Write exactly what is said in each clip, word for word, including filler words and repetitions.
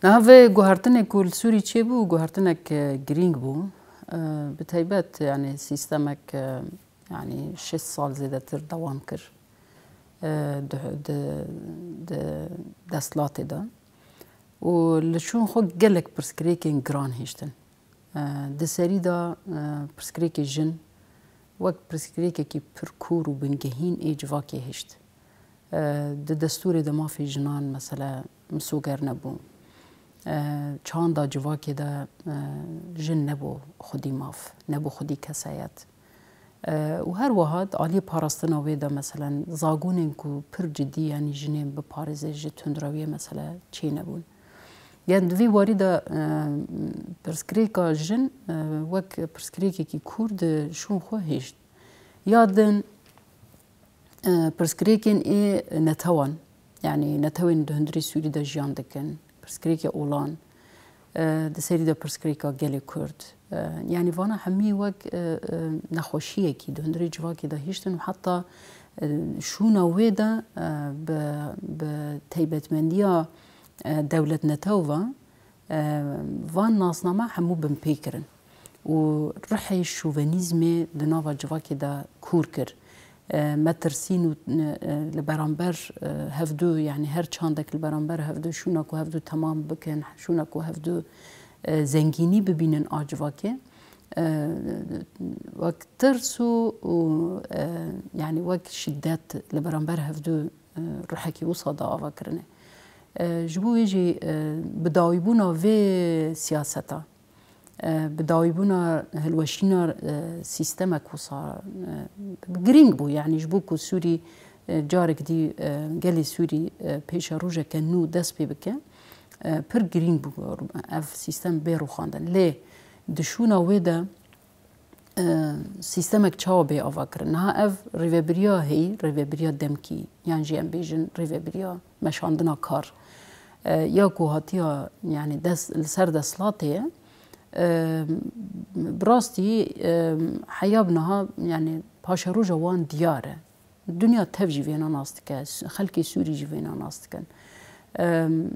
Niha vê guhertinê ku li Sûrî çêbû, guhertinek, e, girîng bû. E, bi taybet, yani, sîstemek, e, yani, şêst sal zêdetir dewam kir, e, di, di, di desthilatê de. Û li şûn xwe gelek pirsgirêkên giran hiştin. E, di serî de, e, pirsgirêkê jin wek pirsgirêkekî pir kûr û bingehîn ê civakê hişt. E, di destûrê de mafê jinan, mesela, misoger nebû. E, çanda civakê de, e, jin nebû xwedî maf, nebû xwedî kesayet. E, û her wiha di aliyê parastina wê de, meselen, zagonên ku pir cidî, yanî jinên biparêze ji tundrewiyê, mesela, çênebûn. Yani di vî warî de, e, pirsgirêka jin, e, wek pirsgirêkekî kûr di şûn xwe hişt. Ya din, e, pirsgirêkên ê netewan, yani netewên di hundirê Sûrî de jiyan dikin, pirsgirêkê olan, e, di serî de pirsgirêka gelê Kurd. E, yani vana hemî wek, e, e, nexweşiyekî di hundirê civakê de hiştin û heta, e, şûna wê de, e, bi, bi taybetmendiya, e, dewlet netew ve, e, van nasname hemû binpê kirin. Û ruhê şovenîzmê di nava civakê de kûr kir. E, metirsîn û, e, li beramber, e, hevdu, yani her çandek li beramber hevdu, şûna ku hevdu temam bikin, şûna ku hevdu, e, zengînî bibînin a civakê, e, wek tirs û, û, e, yani wek şiddet li beramber hevdu, e, ruhekî wisa da ava kirine. E, ji bo wê jî, e, bidawîbûna vê siyaseta, e, bidawîbûna hilweşîna, e, sîstemek wisa, e, girîng bû. Yani ji bo ku Sûrî, e, carek dî, e, gelê Sûrî, e, pêşerojeke nû dest pê bike, e, pir girîng bû ev sîstem bê rûxandin. Lê di şûna wê de, e, sîstemek çawa bê ava kirin? Niha ev rêvebiriya heyî, rêvebiriya demkî, yan jî em bêjin rêvebiriya meşandina kar, e, ya ku hatiya, yani dest, li ser desthilatê ye, e, bi rastî, e, heya bi niha, yani paşeroja wan diyar e. Dinya tev jî vêna nas dike, xelkê Sûrî jî vêna nas dikin. Em,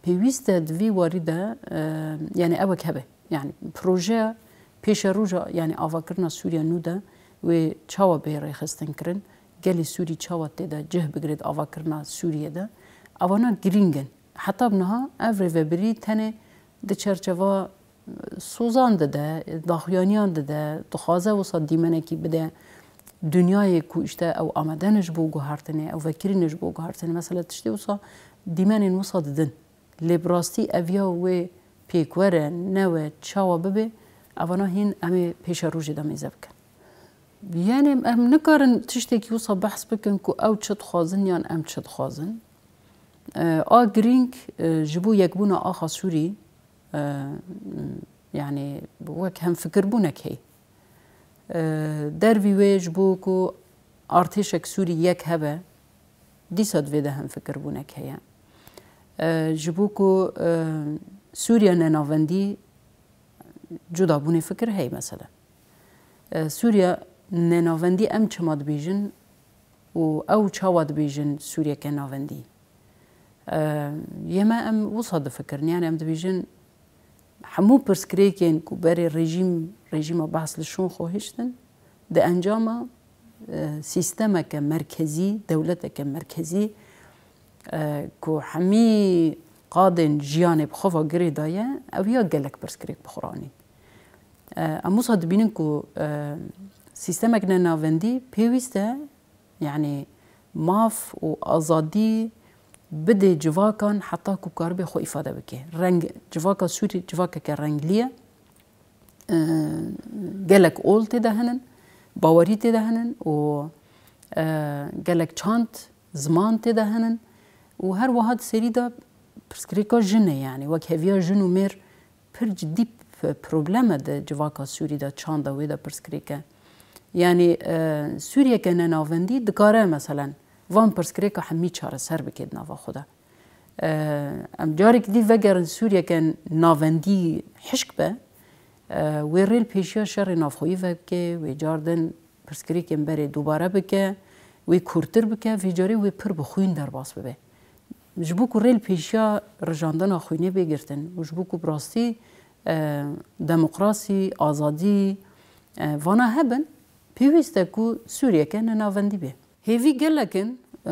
pêwîst e di vî warî de, em, yani ewek hebe. Yani projeya pêşeroja, yani avakirina Sûriya nû de wê çawa bê rêxistin kirin, gelê Sûrî çawa tê de cih bigire di avakirina Sûriyê de. Evana girîng in. Heta bi niha ev rêvebirî tenê di çerçeva sozan dide, daxuyaniyan dide, dixwaze wisa dîmenekî bide dinyayê ku îşte ew amade ne ji bo guhertinê, ew vekirî ne ji bo guhertinê. Mesela tiştê wisa dîmenên wisa didin. Lê bi rastî ev ya wê pêkwere, newe, çawa bibe, evana hîn em ê pêşerojê de mêze bikin. Yani em nikarin tiştekî wisa behs bikin ku ew çi dixwazin yan em çi dixwazin. E, a girîng, e, ji bo yekbûna axa Sûrî, e, yani wek hemfikirbûnek heye. E, dervî wê ji bo ku artêşek Sûrî yek hebe, dîsa divê de hemfikirbûnek heye. E, ji bo ku, e, Sûriya nenavendî cudabûnê fikir heye mesela. E, Sûriya nenavendî em çima dibêjin û ew çawa dibêjin Sûriyeke navendî? E, yê me em wisa difikirin, yani em dibêjin hemû pirsgirêkên ku berê rejîm, rejîma Behs li şûn xwe hiştin, di encama, e, sîstemeke merkezî, dewleteke merkezî, e, ku hemî qadên jiyanê bi xwe ve girê daye, ew ya gelek pirsgirêk bi xwe re anîn. E, em wisa dibînin ku, e, sîstemek nenavendî pêwîst e, yani maf û azadî bidê civakan heta ku karibe xwe îfade bike. Reng, civaka Sûrî civakeke renglî ye. E, gelek ol tê de hene, bawerî tê de hene û, e, gelek çand, ziman tê de hene û her wiha di serî de pirsgirêka jin e, yani wek heviya jin û mêr pir cidî p-, problem e di civaka Sûrî de, çanda wê de pirsgirêk e. Yani, e, Sûriyeke nenavendî dikare meselen van pirsgirêka hemî çareser bike di nava xwe de. E, em carek dî vegerin Sûriyeke navendî hişk be, e, wê rê li pêşiya şerê navxweyî veke, wê cardin pirsgirêkên berê dubare bike, wê kûrtir bike, vê carê wê pir bi xwîn derbas bibe. Ji bo ku rê li pêşiya rijandina xwînê bê girtin û ji bo ku bi rastî, e, demokrasî, azadî, e, vana hebin, pêwîst e ku Sûriyeke nenavendî bê. Hêvî gelek in, e,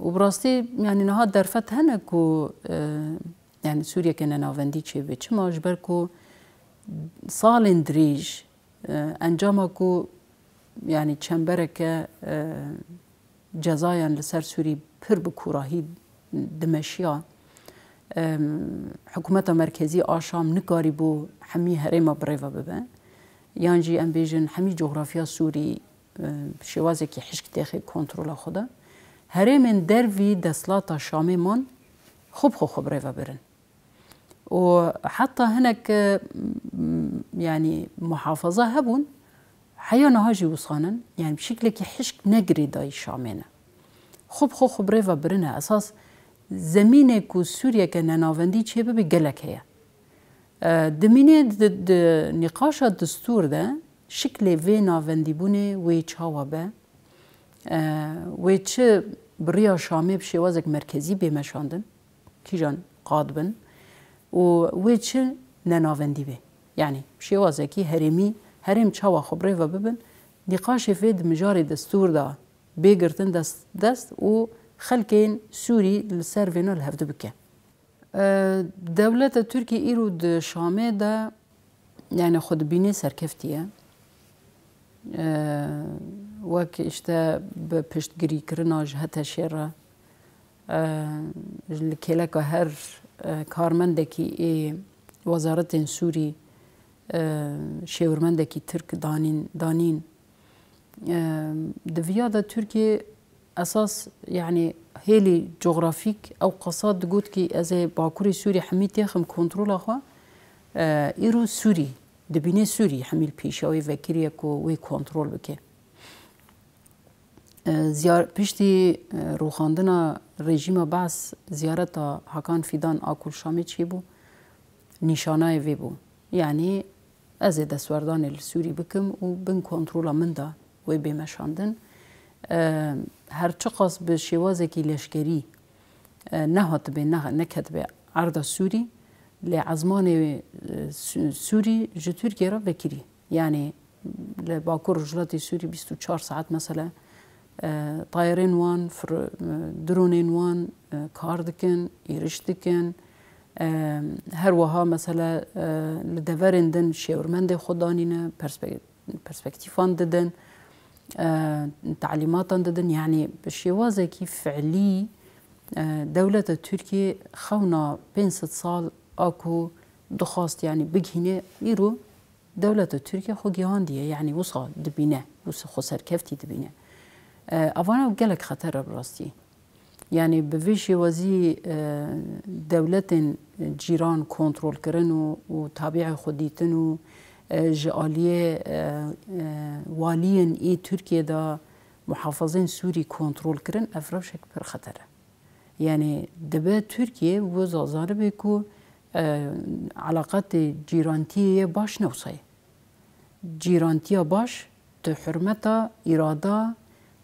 û bi rastî, yanî niha derfet hene ku, e, yanî Sûriyeke nenavendî çêbe. Çima? Ji ber ku salên dirêj, e, encama ku, yanî çembereke, e, cezayan li ser Sûrî pir bi kûrahî dimeşiya, em, hikûmeta merkezî a Şam nikarîbû hemî herêma bi rêve bibe. Yan jî em bêjin hemî cografya Sûrî, em, bi şêwazekî hişk têxê kontrola xwe de. Herêmên dervî desthilata Şamê man xwe bi xwe xwe bi rêve birin. û heta hinek, m-, yanî muhafaza hebûn, heya niha jî wisan in, yanî bi şiklekî hişk ne girêdayî Şamê ne. Xwe bi xwe xwe bi rêve birine. Esas zemînê ku Sûriyeke nenavendî çêbibe gelek heye. E, dimîne di, di nîqaşa distûr de şiklê vê navendîbûnê wê çawa be, e, wê çi bi riya Şamê bi şêwazek merkezî bê meşandin, kîjan qad bin û wê çi nenavendî bê. Yanî şêwazekî herêmî, herêm çawa xwe bi rê ve bibin, nîqaşê vê di mijarê destûr de bê girtin dest dest û xelkên Sûrî li ser vêna li hevdu bike. E, dewleta Tirkiyê îro di Şamê de, yani xwe dibînê serkeftî ye. E, wek işte bi piştgirîkirina ji HTŞ'ê re, e, li kêleka her, e, karmendekî ê wezaretên Sûrî, e, şêwirmendekî Tirk danîn, danîn. E, di viya de Tirkiye esas, yani hêlî cografîk ew qasa digot ki ez ê Bakurê Sûrî hemî têxim kontrola xwe. E, îro Sûrî, dibîne Sûrî hemî li pêşiya wê vekiriye ku wê kontrol bike. E, ziyar-, piştî, e, rûxandina rejîma Baas ziyareta Hakan Fidan a ku li Şamê çêbû, nîşanayê vê bû. Yani ez ê destwerdanê li Sûrî bikim û bin kontrola min de wê bê meşandin. E, her çiqas bi şêwazekî leşkerî, e, nehatibe, ne-, neketibe erda Sûrî, lê ezmanê, e, Sû-, Sûrî ji Tirkiye re vekirî. Yani li Bakur Rojhilatê Sûrî bîst û çar saet mesela, e, tayerên wan, fir-, e, dronên wan, e, kar dikin, êriş dikin. E, her wiha mesela, e, li deverên din şêwirmendê xwe danîne, perspe-, perspektîfan didin, e, talîmatan didin. Yani bi şêwazekî fiilî, e, dewleta Tirkiye xewna pênc sed sal a ku dixwast yani bigihîne îro, dewleta Tirkiye xwe gihandiye, yani wisa dibîne, wisa xwe serkeftî dibîne. E, evana gelek xeter e bi rastî. Yani bi vê şêwazî, e, dewletên cîran kontrolkirin û, û tabîê xwe dîtin û, e, ji aliyê, e, e, waliyên ê Tirkiye de muhafazên Sûrî kontrolkirin, ev rewşek pir xeter e. Yani dibe Tirkiye wisa zanibe ku, e, elaqetê cîrantiyê ye baş ne wisa ye. Cîrantiya baş tu hurmeta îrada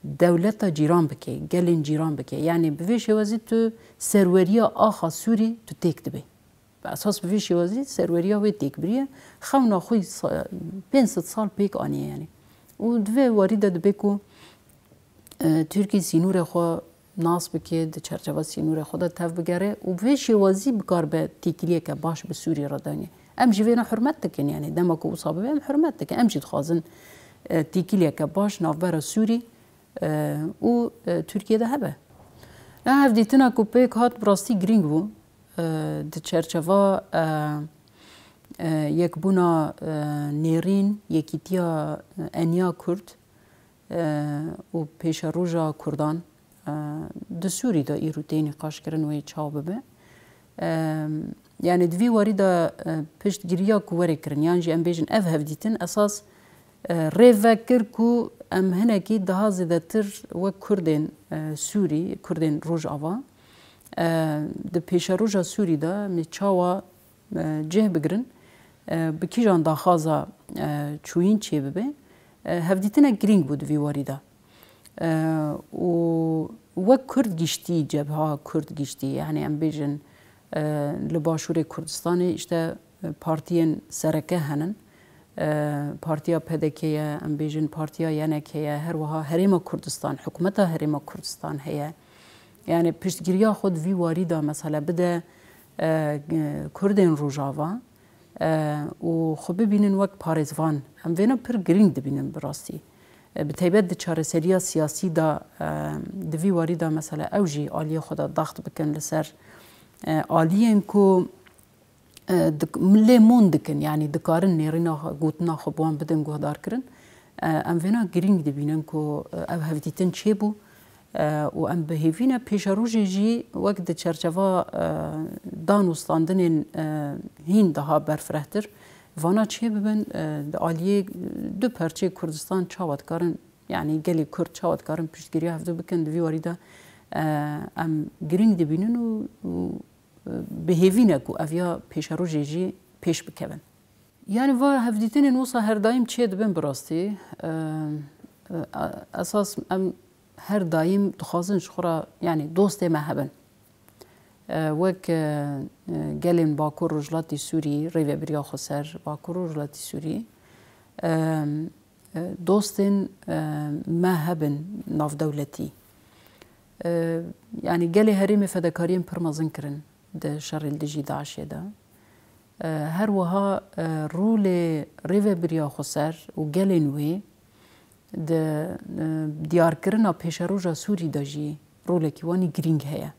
dewleta cîran bike, gelên cîran bike. Yani bi vê şêwazî tu serweriya axa Sûrî tu têk dibê. Esas bi vê şêwazî serweriya wê têk biriye. Xewna xwe sa-, pênc sed sal pêk aniye yani. Û di vê warî de dibe ku, e, Tirkiye sînorê xwe nas bike, di çerçeva sînorê xwe de tev bigere û bi vê şêwazî bikaribe têkiliyeke baş bi Sûrî re danê. Em jî vêna hurmet dikin, yani dema ku wisa bibe em hurmet dikin. Em jî dixwazin, e, têkiliyeke baş navbera Sûrî, e, û, e, Tirkiye de hebe. Ya hevdîtina ku pêk hat bi rastî girîng bû, e, di çerçeva, e, e, yekbûna, e, nêrîn, yekîtiya, e, eniya Kurd, e, û pêşeroja Kurdan, e, di Sûrî de îro tê nîqaşkirin wê çawa bibe. E, yani di vî warî de, e, piştgiriya ku were kirin, yan jî em bêjin ev hevdîtin esas, e, rê vekir ku em hinekî daha zêdetir wek Kurdên, e, Sûrî, Kurdên Rojava, e, di pêşeroja Sûrî de em ê çawa e, cih bigirin, e, bi kîjan daxwaza, e, çûyîn çêbibe, e, hevdîtinek girîng bû di vî warî de. E, û Wek Kurd giştî, cebha Kurd giştî, yani em bêjin, e, li Başûrê Kurdistanê işte, e, partiyên sereke henin. E, Partiya P D K ye, em bêjin Partiya Y N K ye, her wiha Herêma Kurdistan, hikûmeta Herêma Kurdistan heye. Yani piştgiriya xwe di vî warî de mesela bide, e, Kurdên Rojava, e, û xwe bibînin wek parêzvan. Em vêna pir girîng dibînin bi rastî. E, bi taybet di çareseriya siyasî de, e, di vî warî de mesela ew jî aliyê xwe de daxt bikin li ser, e, aliyên ku, e, dik-, lê mûn dikin, yanî dikarin nêrîna xwe, gotina xwe bi wan bidin guhdarkirin. E, em vêna girîng dibînin ku, e, ev hevdîtin çêbû, e, û em bi hêvî ne pêşerojê jî wek di çerçeva, e, dan û standinên, e, hîn daha berfirehtir vana çê bibin, e, di aliyê du perçê Kurdistan çawa dikarin, yanî gelê Kurd çawa dikarin piştgiriya hevdu bikin, di vî warî de, e, em girîng dibînin û, û, e, bi hêvî ne ku ev ya pêşerojê jî pêş bikevin. Yani va hevdîtinên wisa her daîm çê dibin bi rastî. E, e, esas em her daîm dixwazin ji xwe re, yani dostê me hebin. E, wek, e, e, gelên Bakur Rojhilatî Sûrî, Rêvebiriya Xweser Bakur Rojhilatî Sûrî, e, e, dostên, e, me hebin navdewletî. E, yani gelê herêmê fedekariyên pir mezin kirin di şerê li dijî DAIŞê de. E, her wiha, e, rolê Rêvebiriya Xweser û gelên wê di, e, diyarkirina pêşeroja Sûrî de jî rolekî wanî girîng heye.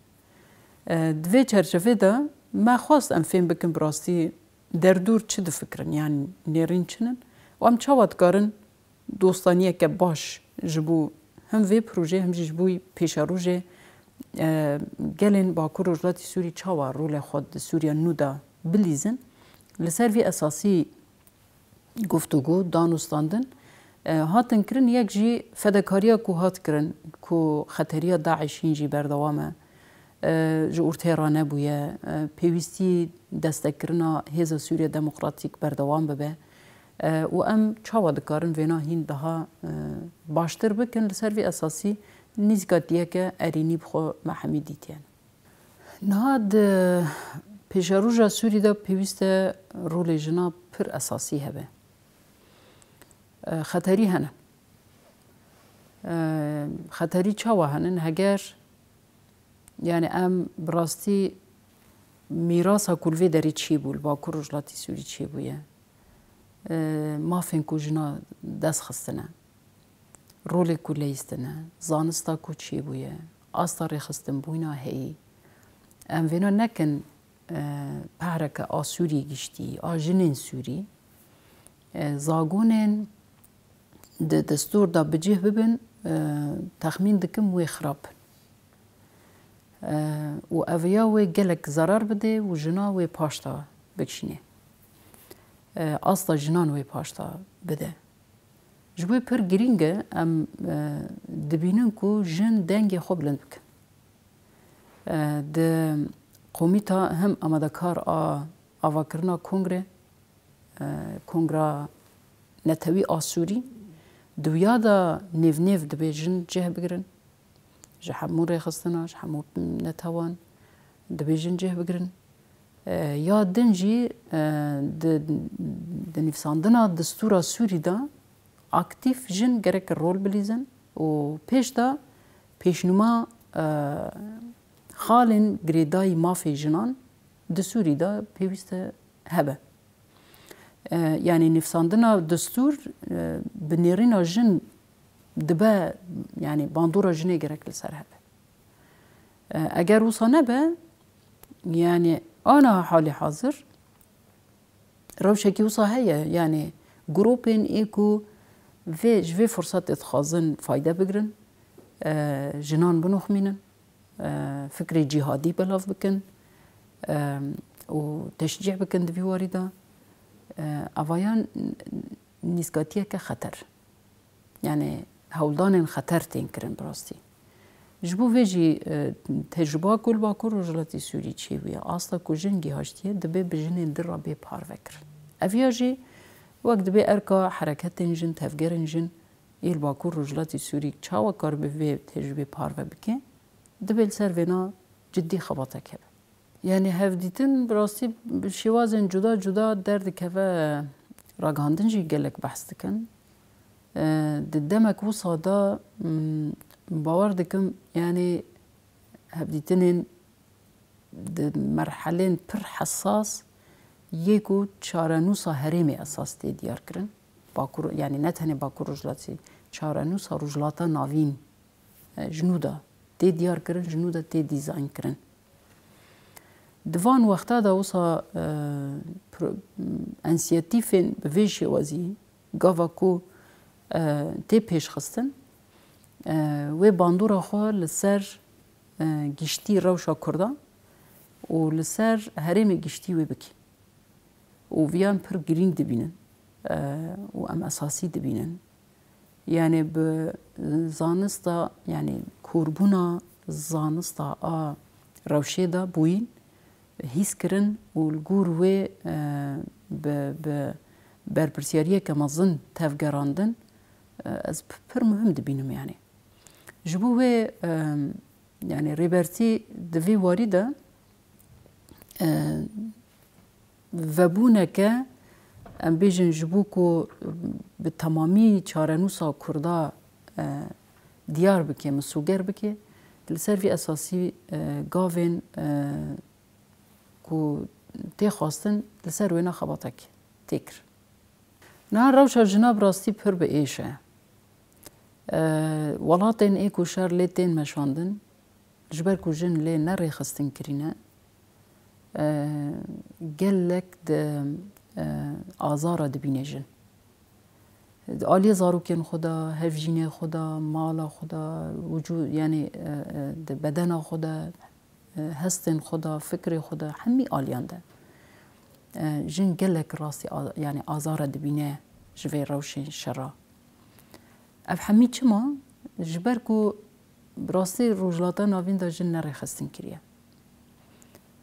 E, di vê çerçevê de me xwest em fêm bikin bi rastî derdûr çi difikirin, yan nêrîn çi nin û em çawa dikarin dostaniyeke baş ji bo him vê projeyê, him jî ji bo pêşerojê, e, gelên Bakur Rojhilatî Sûrî çawa rolê xwe di Sûriya nû de bilîzin. Li ser vî esasî guftûgû, danûstandin, e, hatin kirin. Yek jî fedekariya ku hat kirin, ku xeteriya DAIŞ hîn jî berdewam e, e, ji ortê re nebûye, e, pêwîstî destekirina Hêza Sûriya Demokratîk berdewam bibe. E, û em çawa dikarin vêna hîn daha, e, baştir bikin, li ser vî esasî nîzikatiyeke erênî bi xwe me hemî dîtiye. Niha di pêşeroja Sûrî de pêwîst e rolê jina pir esasî hebe. E, xeterî hene. E, xeterî çawa henin? Heger, yani em bi rastî mîrasa ku li vê derê çêbû, li Bakur Rojhilatî Sûrî çêbûye, e, mafên ku jina dest xistine, rolê ku leyîstine, zanista ku çêbûye, asta rêxistinbûyîna heyî. Em vêna nekin, e, pehreke a Sûrî giştî, a jinên Sûrî, e, zagonên di destûr de bi cih bibin, e, texmîn dikim wê xirab in. E, û ev ya wê gelek zerar bide û jina wê paşta bikişîne. E, asta jinan wê paşta bide. Ji bo pir girîng e em, e, dibînin ku jin dengê xwe bilind bikin. E, di komîta him amadekar a avakirina kongre, e, Kongra Netewî a Sûrî, di wiya de nêv nêv dibê jin cih bigirin. Ji hemû rêxistina, ji hemû netewan dibê jin cih bigirin. E, ya din jî, e, di, di nivîsandina destûra Sûrî de aktîf jin gerek rol bilîzin û pêş de pêşnûma, e, xalên girêdayî mafê jinan di Sûrî de pêwîst e hebe. E, yanî nivîsandina destûr, e, bi nêrîna jin dibe, yanî bandora jinê gerek li ser hebe. E, eger wisa nebe, yanî ana halî hazir rewşekî wisa heye, yanî grûpên ê ku vê, ji vê firsetê dixwazin fayde bigirin, e, jinan binoxmînin, e, fikrê cîhadî belav bikin, e, û teşcîh bikin di vî warî de, e, avayan nîskatiyeke xeter. Yani hewldanên xeter tên kirin bi rastî. Ji bo vê jî, e, tecrûba ku li Bakur Rojhilatî Sûrî çêbûye, asta ku jin gihaştiye, dibe bi jinên din re bê parve kirin. Ev ya jî wek dibe erka hereketên jin, tevgerên jin, ê li Bakur Rojhilatî Sûrî çawa karibe vê tecrûbê parve bike? Dibê li ser vêna cidî xebatek hebe. Yanî hevdîtin bi rastî bi şêwazên cuda cuda derdikeve, ragihandin jî gelek behs dikin. E, di demek wisa de, m, bawer dikim, yanî hevdîtinên di merhelên pir hesas yê ku çarenûsa herêmê esas tê diyar kirin. Bakur, yanî ne tenê Bakur Rojhilatê, çarenûsa Rojhilata Navîn, e, ji nû de tê diyar kirin, ji nû de tê dîzayn kirin. Di van wexta de wisa, e, pro-, ensiyatîfên bi vê şêwazî gava ku, e, tê pêşxistin, e, wê bandora xwe li ser, e, giştî rewşa Kurdan û li ser herêmê giştî wê bikî. Û viyan pir girîng dibînin, e, û em esasî dibînin. Yanî bi zanista, yanî kûrbûna zanista a rewşê de bûyîn, hîs kirin û li gor wê, e, bi, bi berpirsiyariyeke mezin tevgerandin, e, ez p-, pir muhim dibînim yanî. Ji bo wê, e, yanî rêbertî di vê warî de, e, vebûneke, em bêjin, ji bo ku bi temamî çarenûsa Kurda, e, diyar bike, misûger bike, li ser vî esasî, e, gavên, e, ku tê xwestin, li ser wêna xebatek tê kir. Niha rewşa jina bi rastî pir bi êş e. E, welatên ê ku şer lê tên meşandin, ji ber ku jin lê ne rêxistin kirîne, e, gelek di, e, azara dibîne jin. Di aliyê zarokên xwe de, hevjînê xwe de, mala xwe de, wicû-, yanî, e, e, di bedena xwe de, e, hestên xwe de, fikrê xwe de, hemî aliyan de, e, jin gelek rastî a-, yanî azara dibîne ji vê rewşên şera. Ev hemî çima? Ji ber ku bi rastî Rojhilata Navîn de jin nerêxistin kiriye.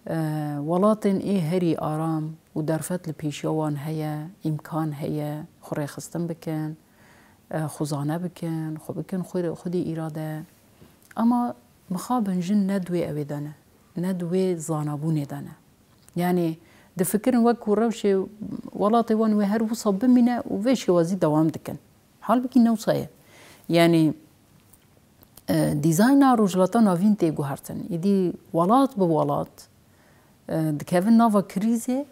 E, welatên ê herî aram û derfet li pêşiya wan heye, îmkan heye, xwe rêxistin bikin, e, xwezane bikin, xwe bikin xwe-, xwedî îrade. Ama mixabin jin ne di wê ewê de ne, ne di wê zanabûnê de ne. Yanî difikirin wek ku rewşê welatê wan wê her wisa bimîne û vê şêwazî dewam dikin. Halbikî ne wisa ye. Yanî, e, dîzayna Rojhilata Navîn tê guhertin. Îdî welat bi welat, e, dikevin nava krîzê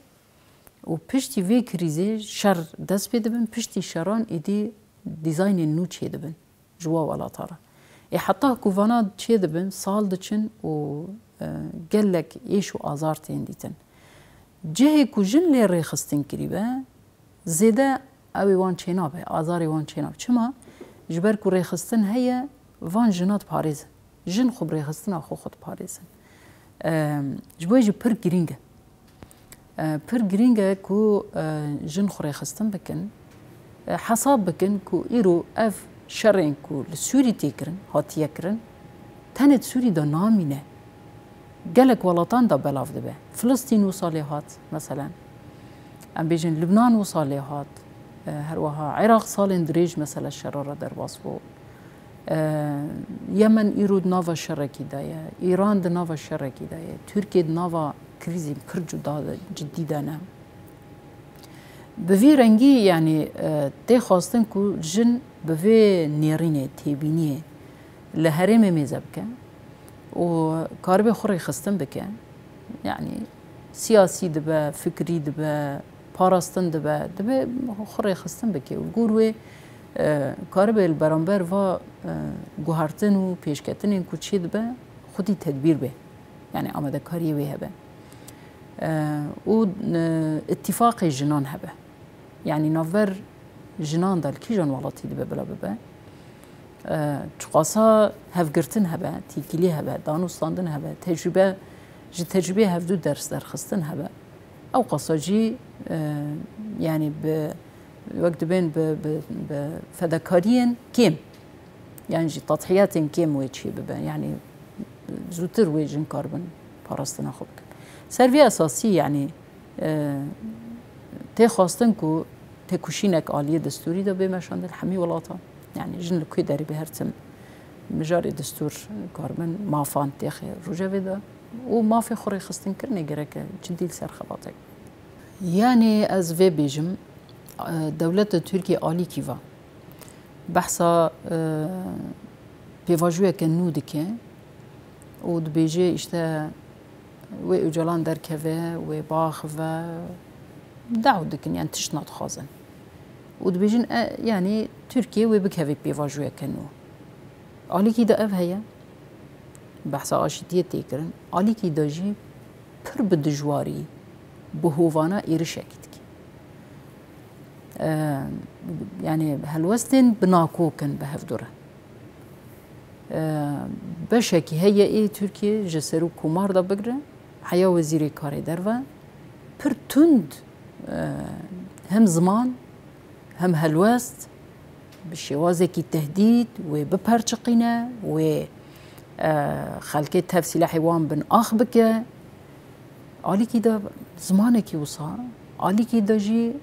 û piştî vê krîzê şer dest pê dibin, piştî şeran îdî dîzaynên nû çêdibin ji wa welata re. Ê heta ku vana çêdibin, sal diçin û, e, gelek êş û azar tên dîtin. Cihê ku jin lê rêxistin kirîbe, zêde ew ê wan çênabe, azarê wan çênabe. Çima? Ji ber ku rêxistin heye, van jina diparêzin. Jin xwe bi rêxistina xwe xwe diparêzin. Em, ji bo wê jî pir girîng e. E, pir girîng e ku, e, jin xwe rêxistin bikin. E, hesab bikin ku îro ev şerên ku li Sûrî tê kirin, hatiye kirin, tenê di Sûrî de namîne. Gelek welatan de belav dibe. Filistîn wisa lê hat, meselen. Em bêjin Libnan wisa lê hat. E, her wiha Iraq salên dirêj mesela şera re derbas bû. E, Yemen îro di nava şerekî de ye. Îran di nava şerekî de ye. Tirkiye di nava krîzên pir cuda de, cidî de ne. Bi vî rengî, yanî, e, tê xwestin ku jin bi vê nêrînê, têbîniyê li herêmê mêze bike û karibe xwe rêxistin bike. Yanî siyasî dibe, fikrî dibe, parastin dibe, dibe xwe rêxistin bike. Û li gor wê, e, karibe li beramber va, e, guhertin û pêşketinên ku çê dibe, xwedî tedbîr be. Yanî amadekariyê wê hebe. E, û, e, îtîfaqê jinan hebe. Yanî navber jinan de li kîjan welatî dibe bila bibe. E, çiqasa hevgirtin hebe, têkilî hebe, danûstandin hebe, tecrûbe, ji tecrûbeyê hevdû ders derxistin hebe. Ew qasa jî, e, yanî bi, wek dibên bi, bi, bi fedakariyên kêm, yan jî tedhiyatên kêm wê çê bibe. Yanî zûtir wê jin karibin parastina xwe bikin. Ser vê esasî, yanî, e, tê xwestin ku têkoşînek aliyê destûrî de bê meşandin hemî welatan. Yanî jin li ku derê bê her tim Mijarê destûr, karbin mafan têxê rojevê de û mafê xwe rêxistinkirinê gereke cidî li ser xebatek. Yanî ez vê bêjim, e, dewleta Tirkiyê alîkî va. Behsa, e, pêvajoyeke nû dike û dibêje, işte, wê Ocalan derkeve, wê biaxive, daw dikin, yani tişt nadixwazin. Û dibêjin, e, yani Tirkiye wê bikeve pêvajoyeke nû. Alîkî de ev heye, behsa aşîtiyê tê kirin. Alîkî de jî pir bi dijwarî, bi hovana êrişekî dike. E, yani helwestên bi nakok in bi hevdu re. E, beşekî heye ê Tirkiye ji Serokkomar de bigire, heya Wezîrê Karê Derve, pir tund, e, hem ziman, hem helwest, bi şêwazekî tehdîd wê biperçiqîne, wê, e, xelkê tev sîlehê wan bin ax bike. Alîkî de zimanekî wisa, alîkî de jî,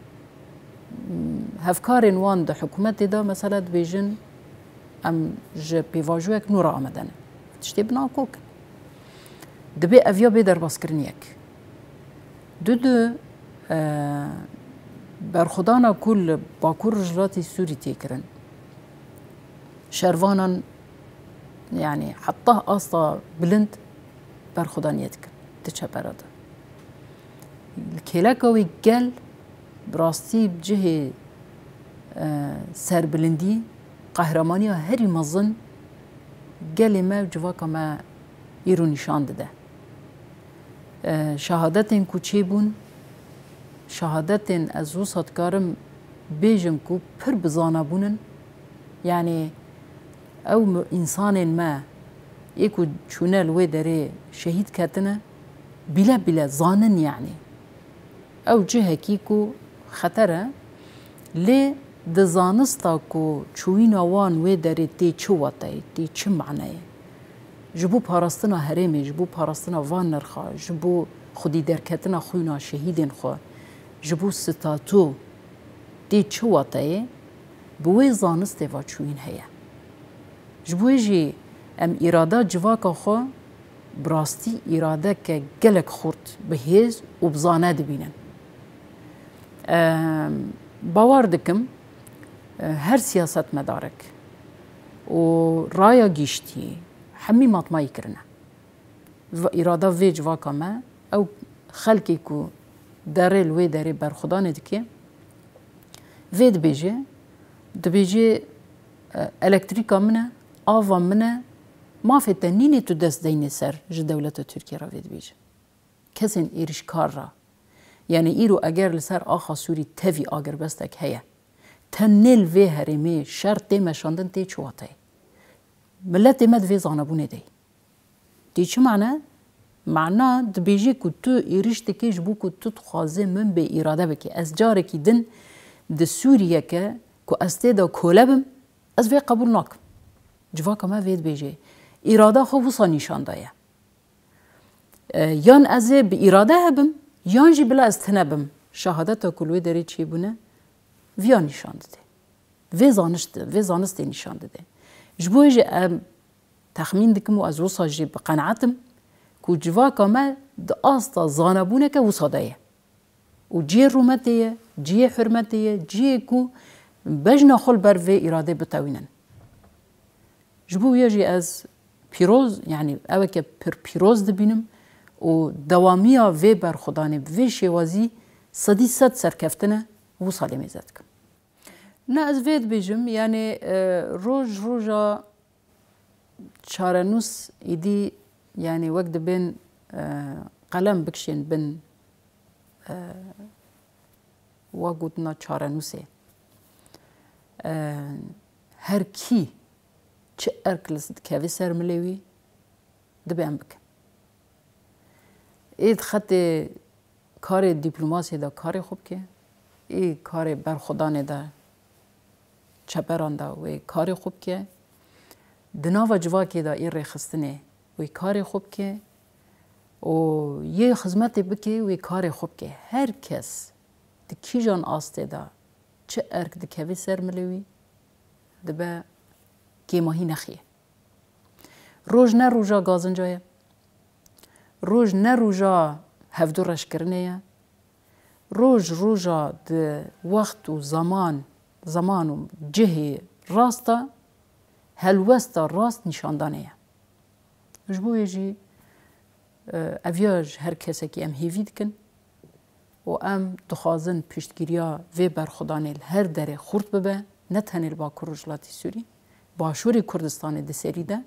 m, hevkarên wan di hikûmetê de, mesela, dibêjin, em ji pêvajoyek nû re amade ne. Tiştê bi nakok in. Dibê ev ya bê derbazkirin yek. Du du, e, berxwedana ku li Bakur Rojhilatê Sûrî tê kirin, şervanan, yani heta asta bilind berxwedaniyê dikin di çepera de. Li kêleka wê gel bi rastî bi cihê, e, serbilindî, qehremanîya herî mezin gelê me û civaka me îro nîşan dide. E, şehadetên ku çêbûn, şehadetên ez wisa dikarim bêjim ku pir bi zana bûn in. Yanî ew mi-, însanên me ê ku çûne li wê derê şehîd ketine, bîle bîle zanin yanî. Ew cihekî ku xeter e, lê di zanista ku çûyîna wan wê derê tê çi wateyê, tê çi maneyê? Ji bo parastina herêmê, ji bo parastina van nirxa, ji bo xwedî derketina xwîna şehîdên xwe, ji bo statu tê çi wateyê, bi wê zanistê va çûyîn heye. Ji bo wê jî em îrada civaka xwe bi rastî îradeke gelek xurt, bi hêz û bi zane dibînin. Em, bawer dikim, e, her siyasetmedarek û raya giştî hemî matmayî kirine. V-, îrada vê civaka me, ew xelkê ku derê li wê derê berxwedanê dike, vê dibêje, dibêje, e, elektrîka min e, ava min e, mafê te nînê tu dest deynê ser ji dewleta Tirkiye re vê dibêje. Kesên êrişkar re. Yani îro eger li ser axa Sûrî tevî agirbestek heye, tenê li vê herêmê şer tê meşandin tê çi wateyê? Miletê me di vê zanebûnê de ye. Tê çi mane? Mana dibêjî ku tu êriş dikî ji bo ku tu dixwazê min bê îrade bikî. Ez carekî din di Sûriyeke ku ez tê de kole bim, ez vê qebûl nakim. Civaka me vê dibêje. Îrada xwe wisa nîşan daye. E, yan ez ê bi îrade hebim, yan jî bila ez tune bim. Şehadeta ku li wê derê çêbûne, viya nîşan dide. Vê zanişt-, vê zanistê nîşan dide. Ji bo wê jî em texmîn dikim û ez wisa jî bi qenaet im ku civaka me di asta zanebûneke wisa de ye. Û cihê rûmetê ye, cihê hurmetê ye, cihê ku bejna xwe li ber vê îradê bitewînin. Ji bo wê jî ez pîroz, yanî eweke pir pîroz dibînim û dewamiya vê berxwedanê bi vê şêwazî sedî sed serkeftin e, wisa lê mêze dikim. Na ez vê dibêjim, yanî, e, roj roja çarenûs êdî, yanî wek dibên, e, qelem bikişên bin, e, wa gotina çarenûsê. E, her kî çi erk li dikeve ser milê wî, dibe em bikin. Ê di xetê karê dîplomasiyê de karê xwe bike, ê karê berxwedanê de çeperan de wê karê xwe bike, di nava civakê de ê rêxistinê wê karê xwe bike û yê xizmetê bike wê karê xwe bike. Her kes di kîjan astê de çi erk dikeve ser milê wî, dibe kêmahî nexiye. Roj ne roja gazinca ye. Roj ne roja hevdu reşkirinê ye. Roj roja di wext û zaman, zaman û cihê rasta, helwesta rast nîşandanê ye. Ji bo wê jî, e, ev ya ji her kesekî em hêvî dikin û em dixwazin piştgiriya vê berxwedanê li her derê xurt bibe, ne tenê li Bakur Rojhilatî Sûrî, Başûrê Kurdistanê di serî de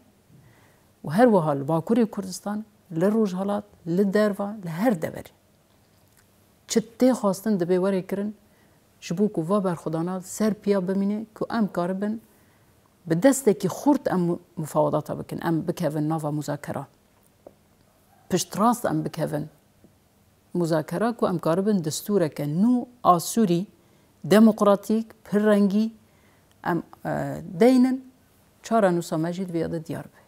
û her wiha li Bakurê Kurdistan, li Rojhilat, li derva, li her deverê. Çi tê xwestin dibe were kirin, ji bo ku va berxwedana ser piya bimîne, ku em karibin bi destekî xurt em mu-, mufawedata bikin, em bikevin nava muzakera. Piştrast em bikevin muzakera, ku em karibin destûreke nû a Sûrî, demokratîk, pirrengî em, e, deynin, çarenûsa me jî di vê de diyar be.